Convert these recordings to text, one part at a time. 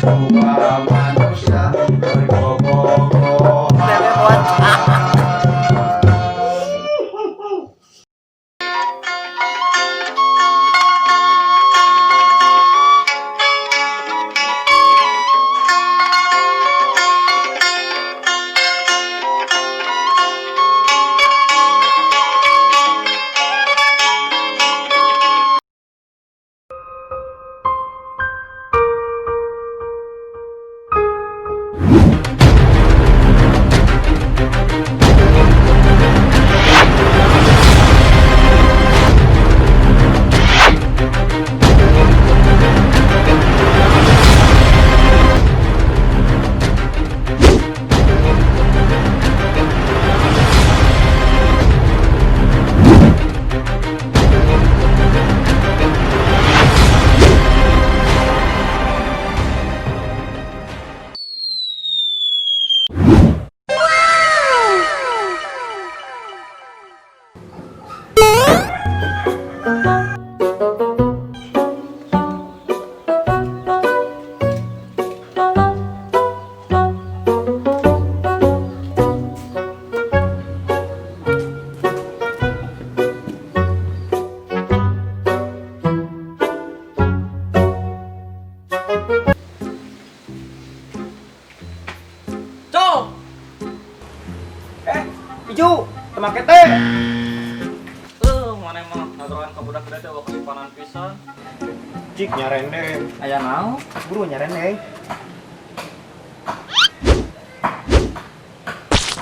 Dua manusia berbobogohan. Cok. Eh, Iju, temake teh. Mana emang ngaturan ka budak gede teh kasipanan pisan. Cik nyarendeng. Aya naon? Buru nyarendeng.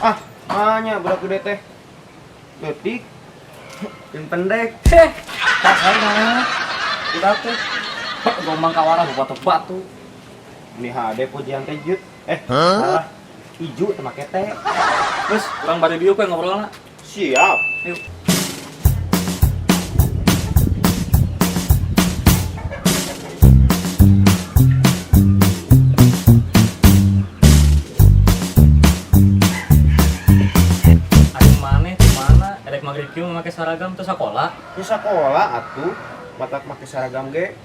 Ah, manya budak gede teh. Leutik. Jeung pendek. Heh, kasarna. Budak teh gombang kawara batu-batu. Ini HD pujian teh jut. Eh, salah. Iju temake teh. Terus urang bari dieu we ngobrolna. Siap. Yuk. Ari maneh di mana? Erek magrib kieu make seragam teu sakola? Di sekolah atuh, matak make seragam ge.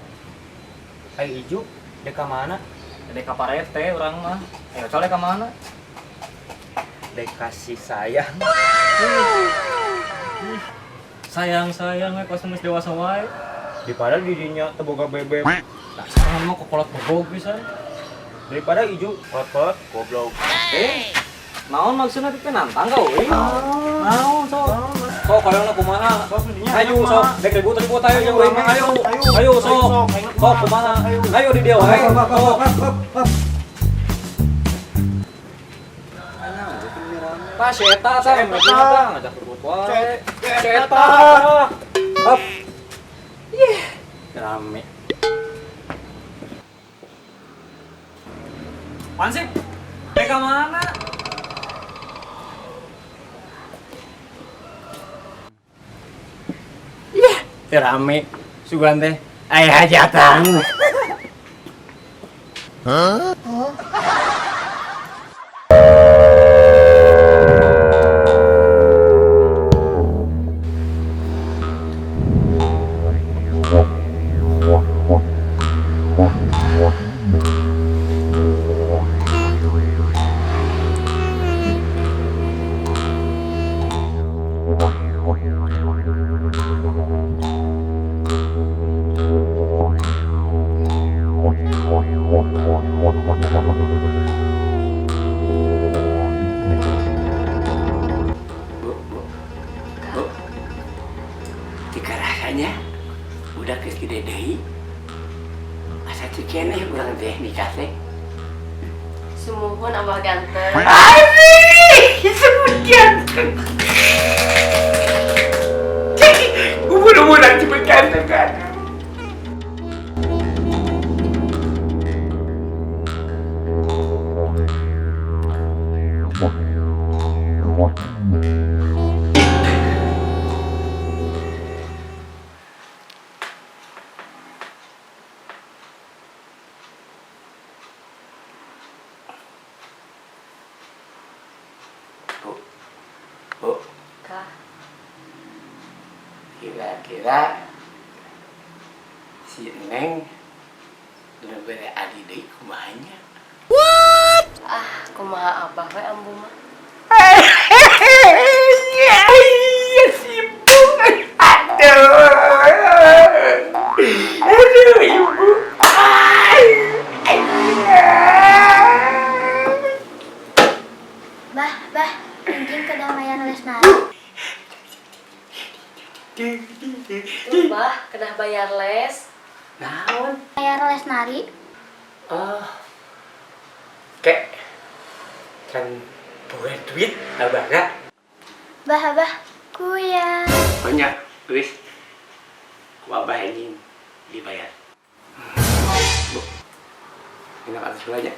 Ai Iju, dek ka mana? Dek ka parete urang mah. Ayo colek ka mana? Dek kasih sayang. Sayang-sayang we kos geus dewasa wae. Daripada didinya teu boga bebek. Nah, sekarang mah kokolot bobog pisan. Daripada Iju kolot-kolot goblok. Eh, naon maksudna teh nantang ka euy? Naon sok? Sok hoyongna kumaha? Ayo sok, dek ribut-ribut ayo jeung urang mah ayo. Ayo sok. Sok kumaha? Ayo di dieu wae. Sok. Tah si eta tah, maksudna tah ngajak ribut wae. Si eta. Hop. Yeh, rame. Pansip, dek ka mana? Teu rame sugan teh aya hajatan. Bu, bu, bu, tika rasanya udah geus gede deui. Asa teu keneh urang teh nikah teh. Sumuhun, Abah ganteng. Asik, sebutnya. Bu, Bu, Kah, kira-kira si Neng nu bere adi deui kumaha nya? Ah, kumaha abah we ambu mah. Iya, sibuk. Aduh. Aduh, Ibu. Ay. Bah, bah, anjing kedah mayar les nari. Tuh, bah, kedah bayar les. Naon? Bayar les nari. Oh. Kek. Can boga duit abah na. Bah, bah, kuya. Banyak, wis. Ku abah anjing dibayar. Bu. Enak atas belanja.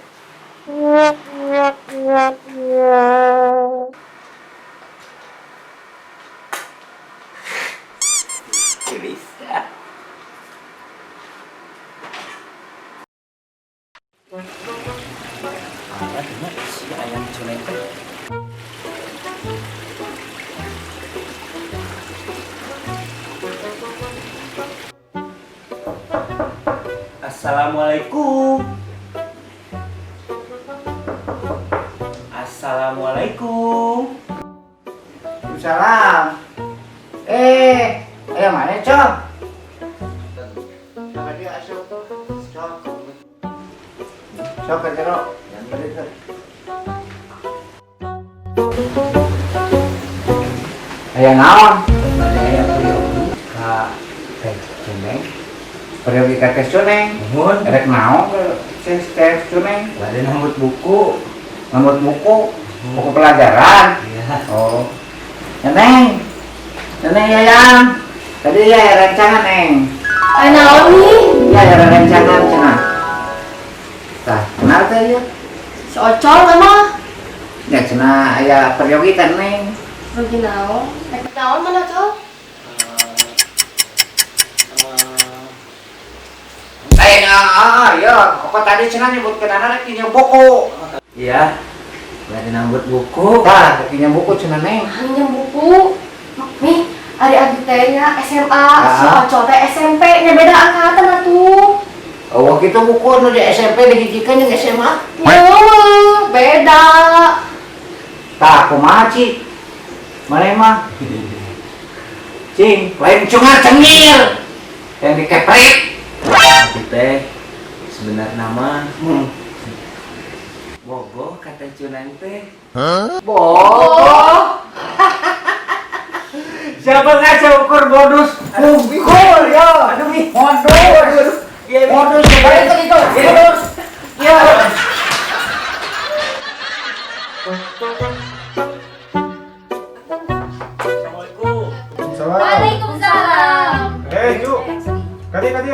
Bisa. Apa cuma si ayam culek teh? Assalamualaikum. Assalamualaikum. Salam. Eh, ayo mana, Cok? Sama dia asup. Cok. Sok ke jero. Yang beri teh. Aya naon? Aya peryogi ka Teh Cuneng. Peryogi ka Teh Cuneng. Nuhun. Erek naon ke Teh Cuneng? Bade nambut buku. Nambut buku, buku pelajaran. Iya. Oh. Neng. Neng Yayan. Tadi ya rancangan, Neng. Ay, naon nih? Ya ya rancangan cenah. Tah, kenal teh ya? Si Ocol mah. Ya cenah aya peryogi teh, Neng. Rugi naon? Rek naon mana, Col? Eh, iya, kok tadi cenah nyebutkeun anak rek pinjam buku. Iya. Bade nambut buku. Tah, rek pinjam buku cenah, Neng. Pinjam buku. Nih, ari abdi teh nya SMA, si Ocol teh SMP, nya beda angkatan atuh. Oh, waktu itu buku nu di SMP dihijikeun jeung SMA. Eueuh, beda. Tah, kumaha, Ci? Maneh mah? Cing, lain cungar cengir. Yang dikeprek. Tapi teh sebenarnya mah bogoh kata Cuneng teh. Bogoh. Siapa ngaca ukur modus pukul ya. Aduh, Mi. Modus. Iya, Mi. Modus coba itu itu. Modus. Ya. Assalamualaikum. Salam. Waalaikumsalam. Eh, Ju. Kadi, kadi.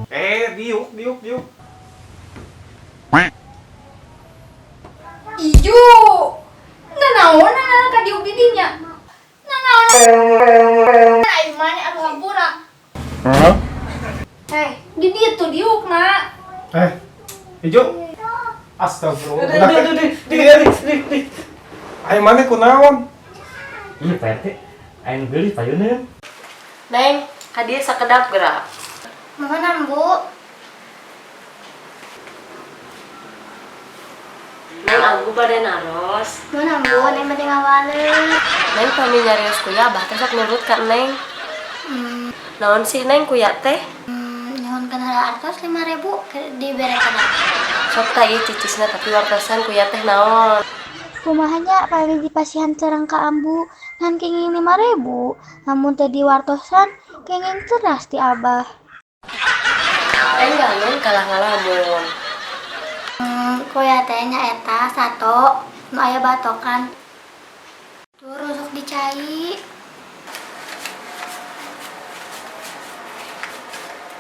Eh, diuk, diuk, diuk. Ijo. Nanaon nana ka diuk di dinya. Nanaon. Ai mane anu hampura. Eh, di dieu tuh diukna. Eh, Ijo. Astagfirullah. Aduh, aduh, aduh, aduh, aduh, aduh. Ayo mana kunaon? Iya, Pak RT. Ayo beli payuneun. Neng, ka dieu sakedap gerak. Nuhun, Bu. Neng ambu bade naros. Nuhun, Bu. Neng bade ngawaleut. Neng pami nyarios kuya abah teh sok nurut ka Neng. Naon sih Neng kuya teh? Nyuhunkeun heula artos 5.000 dibere kana. Sok tah ieu cicisna tapi wartosan kuya teh naon. Kumaha nya pami dipasihan terang ka ambu ngan kenging 5.000, lamun teh diwartosan kenging teras ti abah. Enggak Neng kalah ngalamun. Kuya teh nya eta sato nu aya batokan. cai.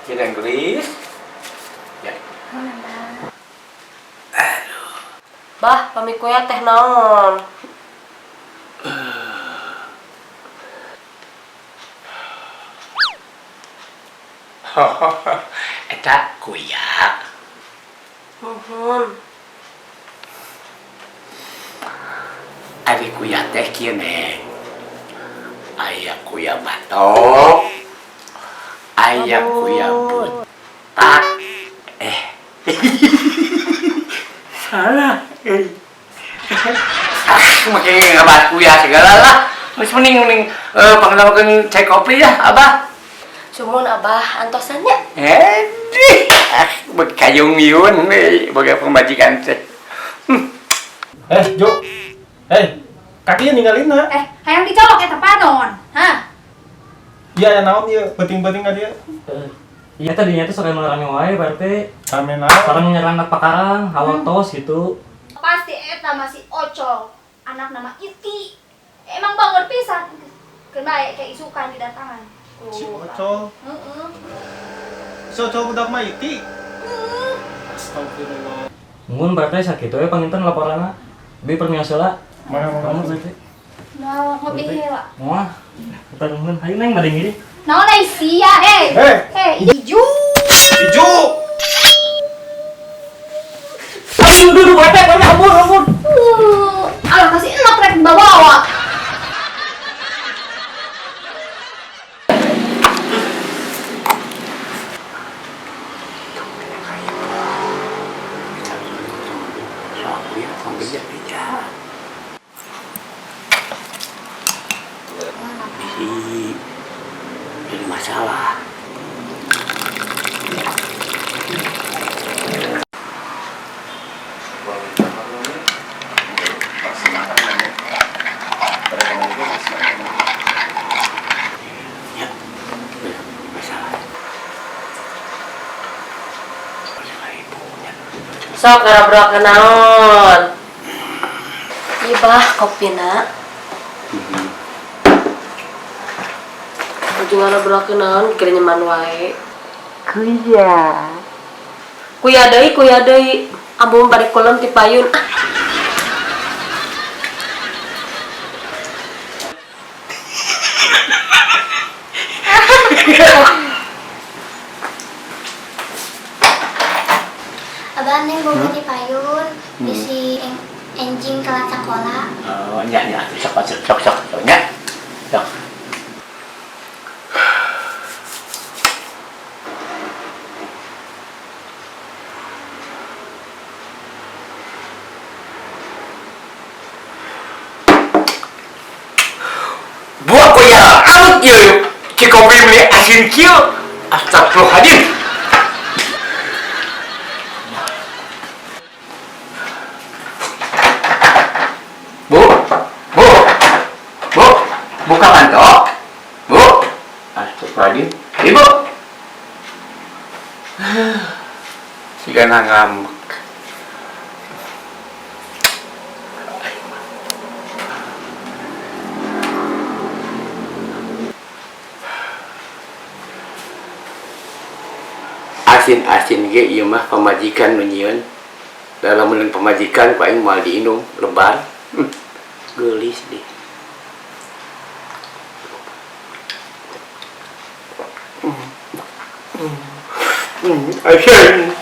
Kira gelis. Ya. Bah, pami kuya teh naon? Eta kuya. Nuhun. Ari kuya teh kieu, Neng. Aya kuya batok. Aya kuya botak. Eh. Salah. Eh. Ah, make ngabahas kuya segala lah. Geus mending mending panglawakeun cai kopi ya, Abah. Sumuhun Abah, antosan nya. Eh, ah, kayung miun boga pamajikan teh. Eh, Jo. Eh, kakinya ninggalin na. Eh, hayang dicolok eta panon. Hah? Iya, ya naon ieu, penting-penting ka dia. Iya, tadinya tuh sok emang rame wae, Pak RT. Rame naon? Sareng nyerang pakarang, hawa tos gitu. Pasti eta masih Ocol, anak nama Iti. Emang banger pisan. Keun bae kayak isukan didatangan. Si Ocol. Heeh. Si Ocol budak mah Iti. Astagfirullah. Mun Pak RT sakitu we panginten laporanna. Bi permios heula. Mana mana. Kamu Pak RT. Nah, ngopi heula. Moal. Kita nuhun. Hayu Neng bade ngiring. Naon ai sia, eh? Eh. Eh, ijo. Ijo. Aduh, duh, duh, Pak RT, Pak RT, ampun, ampun. Alah kasih enak rek dibawa. Jadi masalah. Ya, masalah. Sok ngarabrol naon? Ieu bah kopina. Baju ngarabrol naon kira nyaman wae. Kuya. Kuya deui, kuya deui. Ambu bari kulem ti payun. Ah. Abah Neng boga di payun, bisi enjing telat sekolah. Oh, nya nya, sok sok sok sok nya. Sok. Buah kuya amat ieu. Cikopi beli asin kieu. Astagfirullahaladzim. Bu, bu, bu, buka pantok. Bu, astagfirullahaladzim. Ibu. Siga ngambek. Asin-asin ge ieu mah pamajikan nu nyieun. Dalam mun pamajikan ku aing moal diinum lebar. Geulis deh. Asin.